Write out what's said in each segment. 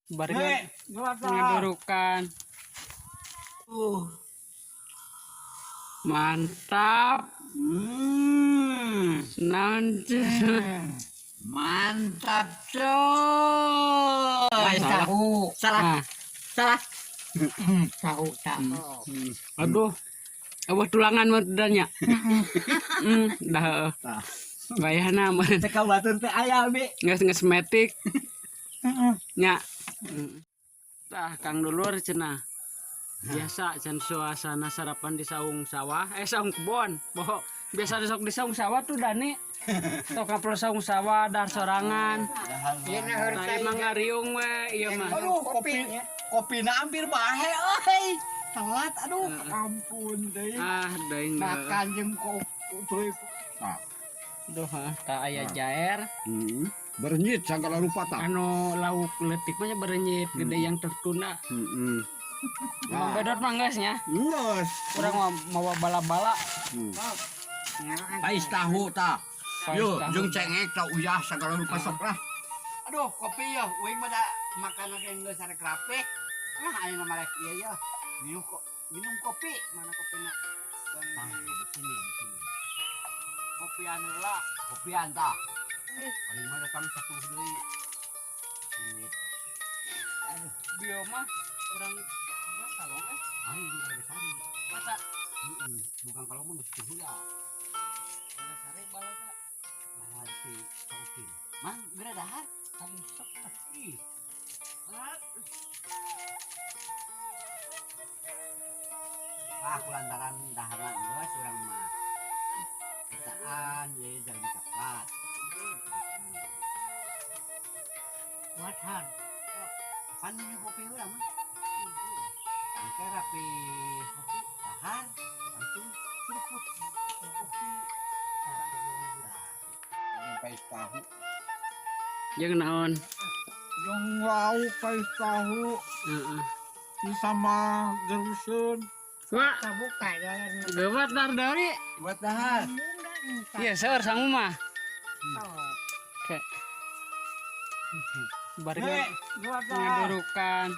Bari ngadurukan. Mantap. Naon? Mantap, coy. Salah. Tahu. Salah. Nah. Salah. Tahu, tahu. Aduh. Abah tulangan mah nya. Dah heueuh. Bayana mah. Teka batur teh aya bi. Geus geus metik. Nya. Tah Kang Dulur cenah. Biasa can suasana sarapan di saung sawah, eh saung kebon. Boh, biasa sok di saung sawah tuh Dani. Sok kapel saung sawah dar sorangan. Nah, emang ngariung we ieu mah. Aduh, kopi kopina hampir bahe euy. Telat aduh, ampun deui. Ah, deui. Makan jeung kopi. Nah, Duh, ah, tak aya jair. Berenyit segala rupa tah. Anu lauk leutik mah nya berenyit gede yang tertunda. Heeh. Mang Bedot mah geus nya. Geus. Urang mah mawa bala-bala. Pais tahu tah. Pais Yo, tahu. jeung cengek tah uyah segala rupa sok lah. Aduh, kopi ya, uing mah da makanan yang geus arek rapi. Ah, ayeuna mah rek ieu ya. Minum kok, minum kopi. Mana kopina? Tah, di sini, di sini. Kopi anu lah. Kopian tah. Paling mah datang 10 deui. Ini. Aduh, bio mah urang mah kalong eh. Aing kada sari. Masa Heeh, bukan kalau mah geus heula. Sari balaga. Dahar si Saukin. Mang, geura dahar. Paling sok tah. Ih, Ah, ah kulantaran daharna geus urang mah. Kitaan ye jalan cepat. Buat han. Pan minum kopi urang mah. Angke rapi kopi dahar langsung seruput kopi. Jeung pais tahu. Jeung naon? Jeung lauk pais tahu Heeh. sama geruseun. Wah, Kabuka ya. geuwat dar dari. Buat dahar. Iya, seur sangu mah. Oke. Bari ngadurukan.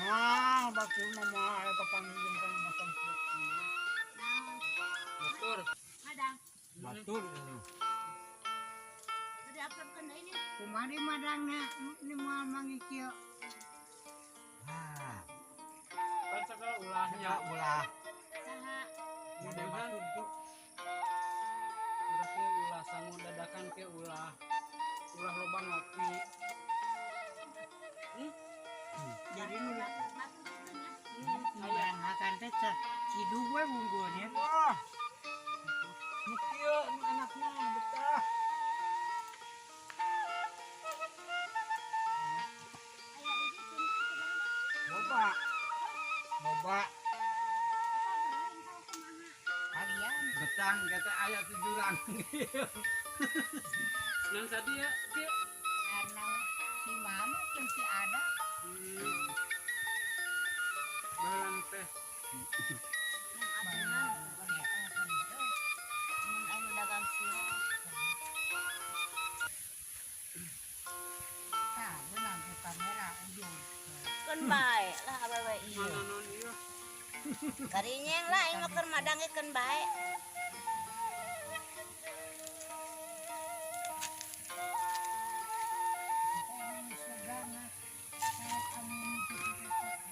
Nah, batur mah aya papanggih jeung makan. Batur. Madang. Batur. Tadi uploadkan ini. Kumari madangna ini moal mangi kieu. Ah, Kan segala ulahnya. ulah. Saha? Model batur tuh. Berarti ulah sangu dadakan ke ulah. Ulah loba ngopi. Jadi nu Aya hakan teh cidug we unggulnya. Wah. Nu kieu nu enakna betah. Loba. Loba. Kalian Betang kata aya di jurang. Yang tadi ya, Ki. karena si mama kan si ada. Balang teh. Yang ada mun anu dagang sirop. Tah, beunang ku kamera ujung. Keun bae lah awewe ieu. Mana non ieu? Karinyeng lah aing mah keur madang ge keun bae.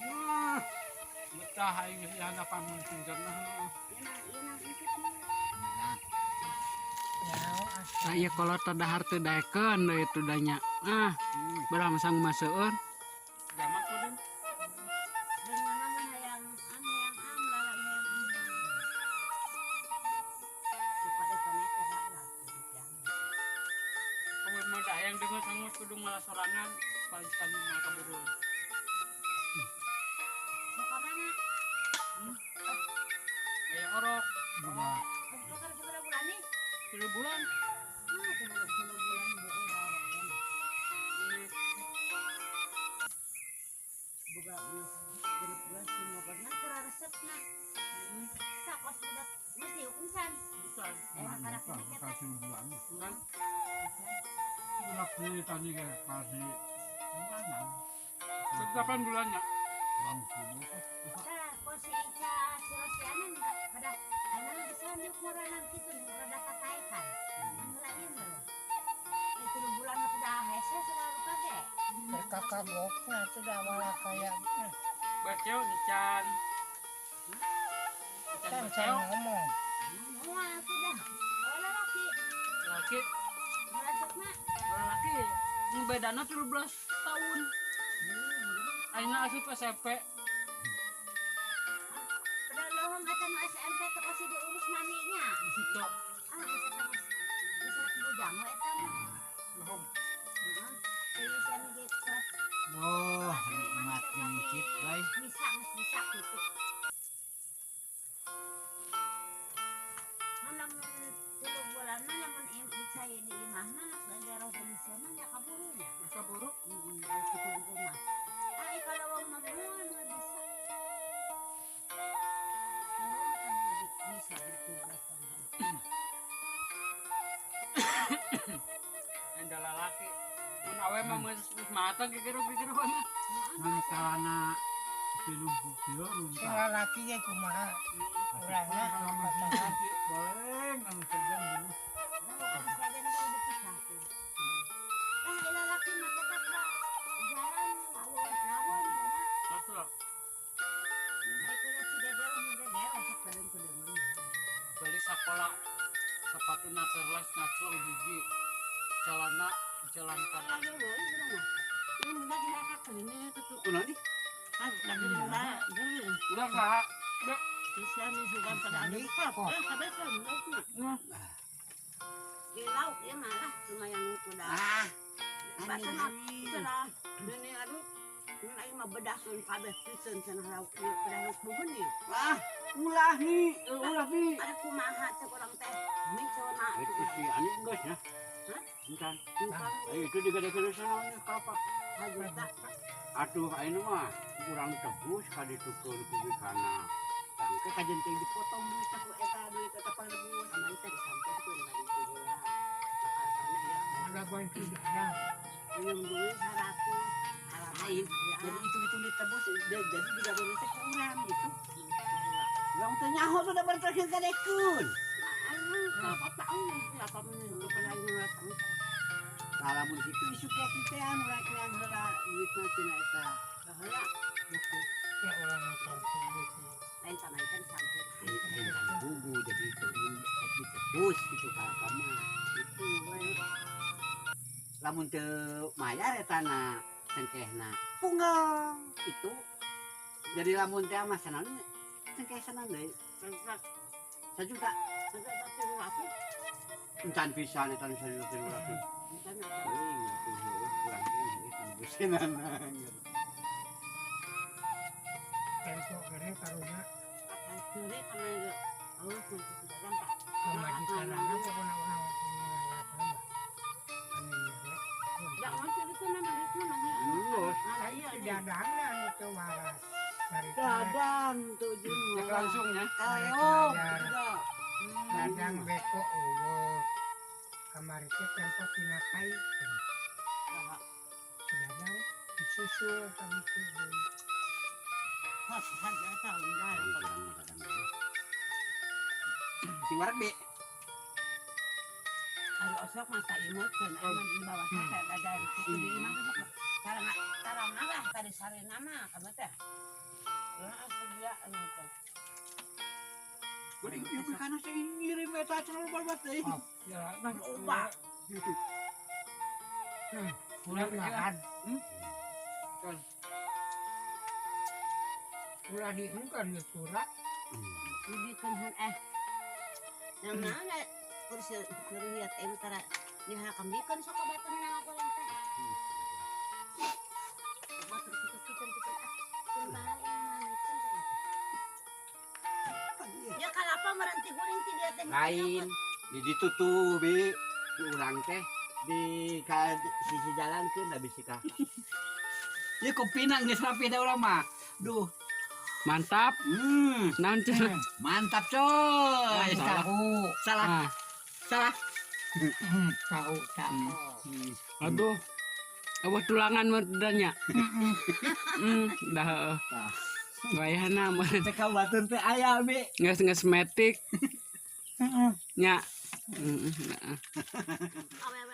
Wah. Betah aing geus hanapan mun singkerna. Nah, iya kalau tadahar teu daekeun deui itu danya. Ah, berapa sangu mah seueur. Jamak kudu. Jeung mana mun hayang am hayang am lalang hayang am. Kepada kamera lah. Kamu mah da hayang dengar sangu kudu malah sorangan paling sangu mah kaburu. Sok ka mana? Aya orok Budak. Bakal sabaraha bulan nih? 3 bulan. Ah, kumaha 3 bulan bohong orok. Ini Boga geus 6 bulan si mogodna keur resepna. Sakos budak geus dihukum san. bukan. Eh, karak Bakal teh. bulan. Bukan. Budak di Tadi kan pasti mana? 8 bulannya. Bang subuh. Tah, kok si Ica si Rosiana nih pada ayeuna bisa ukuran kitu nih rada kataekan. Anu lah ieu mah. Ai 3 bulan mah sudah hese sudah rupa ge. Kakak gokna sudah wala kayak Baceo encan. Encan kan baceo. saya ngomong. Moal sudah. Oh, laki. Laki, Lanjutna. laki. Nu bedana 13 tahun. Ayeuna asup SMP. Pada lohong eta nu SMP teh pasti diurus maminya. Situ. Ah, geus eta geus geus rek bujang we eta mah. Lohong. Heeh. Jadi saya ge kelas Oh, nikmat ngicip, guys. Bisa geus bisa gitu. Mun lamun 3 bulan mah lamun bisa di imah mah gara jenisnya mah nya kaburu nya. Kaburu. Heeh, dari kitu unggul mah. Ah, kalau wong mah moal mah bisa. Kalau mah bisa gitu belas tahun. Yang lalaki. Mun awe mah geus geus matang gegeru-gegeruan. Ngan kalana tilu kieu Sing runtah. lalaki ge kumaha? Urangna pacaran. Goreng anu saja. Lah, lalaki mah tetap lah jalan lawon lawon beda. Betul. Ai kudu si gegero mah gegero sok kedeung-kedeung. Balik sekolah sepatu terlas ngaclong hiji, celana jalan kanan. Kunaon nih? Udah saha? Kok Di lauk ya malah lumayan kuda. Ah, Basa ani na ani. cenah ini aduh ini aing mah bedasun kabeh pisan cenah lauk ieu pedah lauk buhun ieu. Ah, ulah nih, ulah nih. Ada kumaha cek urang teh mie cenah. Itu si ani geus ya. Hah? Encan. Bukan Itu digede-gede sana kelapa. juta. Atuh ayeuna mah kurang tebus ka ditukeun ku kana. Tangke kajen teh dipotong duit ku eta duit eta panebus. Sama itu disamper ku dengan itu heula. Bakal ya. Ada bantu dadang. Minum duit 100. Lain. Jadi itu-itu ditebus jadi juga teh kurang gitu. Urang teh nyaho sudah berterakhir gadekeun. Berapa tahun? Berapa menit? Berapa lagi? Tah lamun kitu isuk teh teh anu rek yang heula duitna tina eta. Baheula Buku. Ya urang tong kudu. Lain sama itu disamper. Lain kan bugu jadi ditebus gitu ka mah. Itu we. Lamun teu mayar eta na cengkehna punggal itu. Jadi lamun teh mah sanaon cengkeh sana deui 1 juta. 1.300. Encan pisan eta nu 1.300.000. Bukan. Teuing atuh heueuh kurang keneh nebusinana. Tempo gede karunya Curi karena oh, sudah Pak. pamajikanana pokona urang ngalakan mah. Anu mere. Jangan curi itu nama itu nama. Lulus. Nah, iya. Si dadangna anu teu waras. Dari Dadang tuh jeung Cek langsungnya. Ayo. Bayar. Dadang beko eueuh. Kamari teh tempo tina kai. Si dadang disusul ka ditu deui. Hot, hot, tahu enggak. Sing wareg be. Kalau osok masa imut kan emang di bawah saya ada itu di imah sok. Cara cara ngalah tadi sari nama kamu teh. Lah aku dia anu teh. Geuning ieu kana sing ngirim eta cenah loba teh. Ya, nah, Ubah. Ulah makan. Kan. Ulah diungkeun geus surat. Dibikin han eh. Yang mana kursi lihat eh tara dihakam bikin sok batur nang aku lang teh. Batur kitu kitu kitu ah. Kun bae manikeun. Ya kalapa merenti guring ti dia teh. Lain di ditu tuh bi di urang teh di ka sisi jalan keun da bisi ka. Ieu kopina geus rapi da urang mah. Duh, Mantap. Naon cenah? Mantap coy. Salah. Tahu. Salah, Ah, salah. Tahu tahu. Aduh. Eueuh tulangan mah nya. Dah heueuh. Tah. Wayahna mah Teh ka batur teh aya be. Geus geus metik Heeh. nya. Heeh. Awewe.